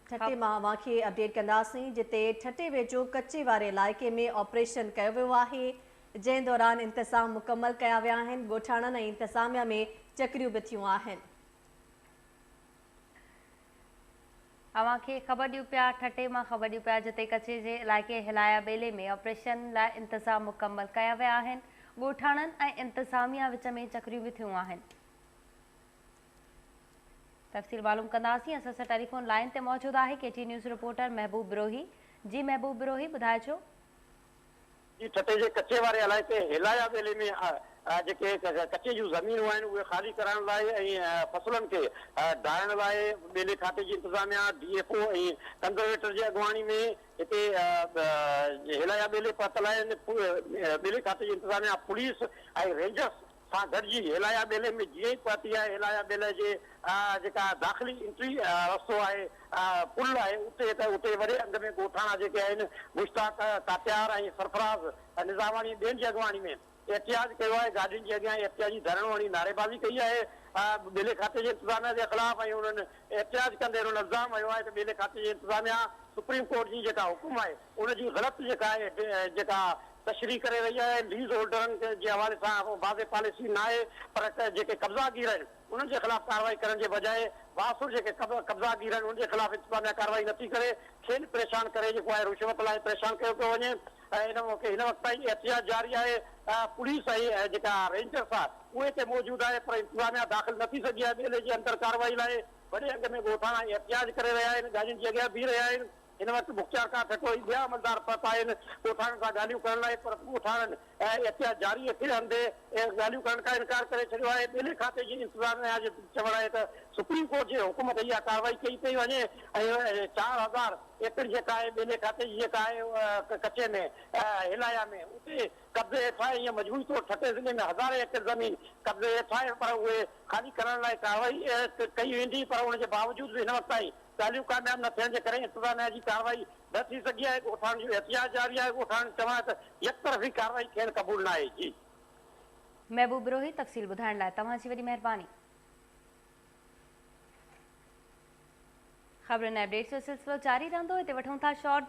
ٺٽي مان اوهان کي اپڊيٽ ڪنداسين جتي ٺٽي ويجهو ڪچي واري علائقي ۾ آپريشن ڪيو ويو آهي جنهن دوران انتظام مڪمل ڪيا ويا آهن ڳوٺاڻن ۽ انتظاميا ۾ چڪريون به ٿيون آهن. اوهان کي خبر ڏيون پيا ٺٽي مان خبر ڏيون پيا جتي ڪچي جي علائقي هلايا ٻيلي ۾ آپريشن لاء انتظام مڪمل ڪيا ويا آهن ڳوٺاڻن ۽ انتظاميا وچ ۾ چڪريون به ٿيون آهن. تفصيل معلوم ڪنداسين اسان سان ٽيليفون لائين تي موجود آهي K T news reporter Mehboob Brohi جي محبوب بروهي ٻڌائجو. جي ٺٽي جي ڪچي واري علائقي هيلايا ٻيلي ۾ جيڪي ڪچي جون زمينون آهن اهي خالي ڪرائڻ لاء ۽ فصلن کي ڊاهڻ لاء ٻيلي کاتي جي انتظاميا ڊي ايف او ۽ ڪنزرويٽر جي اڳواڻي ۾ هتي هيلايا ٻيلي پهتل آهن ٻيلي کاتي جي انتظاميا پوليس ۽ رينجرس سان گڏجي هيلايا ٻيلي ۾ جيئن ئي پهتي آهي، هيلايا ٻيلي جي جيڪا داخلي انٽري رستو آهي، پل آهي، اتي ته اتي وڏي انگ ۾ ڳوٺاڻا جيڪي آهن مشتاق ڪاتيار ۽ سرفراز نظاماڻي ٻين جي اڳواڻي ۾ احتجاج ڪيو آهي، گاڏين جي اڳيان احتجاجي ڌرڻو هڻي نعريبازي ڪئي آهي، ٻيلي کاتي جي انتظاميا جي خلاف ۽ انهن احتجاج ڪندي انهن الزام هنيو آهي ته ٻيلي کاتي جي انتظاميا سپريم ڪورٽ جي جيڪا حڪم آهي ان جي غلط جيڪا آهي جيڪا تشريح ڪري رهي آهي، ليز هولڊرن جي حوالي سان واضح پاليسي ناهي پر جيڪي قبضا گير آهن انهن جي خلاف ڪارروائي ڪرڻ جي بجاء بااثر جيڪي قبضا گير آهن انهن جي خلاف انتظاميا ڪارروائي نٿي ڪري کين پريشان ڪري جيڪو آهي رشوت لاء پريشان ڪيو پيو وڃي ۽ ان موقعي هن وقت تائين احتجاج جاري آهي پوليس ۽ جيڪا رينجرس آهي اهي هتي موجود آهي پر انتظاميا داخل نه ٿي سگهي آهي ٻيلي جي اندر ڪارروائي لاء وڏي انگ ۾ ڳوٺاڻا احتجاج ڪري رهيا آهن گاڏين جي اڳيان بيهي رهيا آهن. هن وقت مختيارڪار ٺٽو ۽ ٻيا عملدار پهتا آهن ڳوٺاڻن سان ڳالهيون ڪرڻ لاء پر ڳوٺاڻن احتجاج جاري رکندي ڳالهيون ڪرڻ کان انڪار ڪري ڇڏيو آهي. ٻيلي کاتي جي انتظاميا جو چوڻ آهي ته سپريم ڪورٽ جي حڪم تي اها ڪارروائي ڪئي پئي وڃي ۽ 4000 ايڪڙ جيڪا آهي ٻيلي کاتي جي جيڪا آهي ڪچي ۾ هيلايا ۾ اتي قبضي هيٺ آهي ائين مجموعي طور ٺٽي ضلعي ۾ هزارين ايڪڙ زمين قبضي هيٺ آهي پر اهي خالي ڪرڻ لاء ڪارروائي ڪئي ويندي پر ان جي باوجود به هن وقت تائين ڳالهيون ڪامياب نه ٿيڻ جي ڪري انتظاميا جي ڪارروائي نه ٿي سگهي آهي، ڳوٺاڻن جو احتجاج جاري آهي، ڳوٺاڻن جو چوڻ آهي ته يڪطرفي ڪارروائي کين قبول ناهي. جي. محبوب بروهي تفصيل ٻڌائڻ لاء توهان جي وڏي مهرباني. خبرن ۽ اپڊيٽس جو سلسلو جاري رهندو هتي وٺون ٿا شارٽ بريڪ.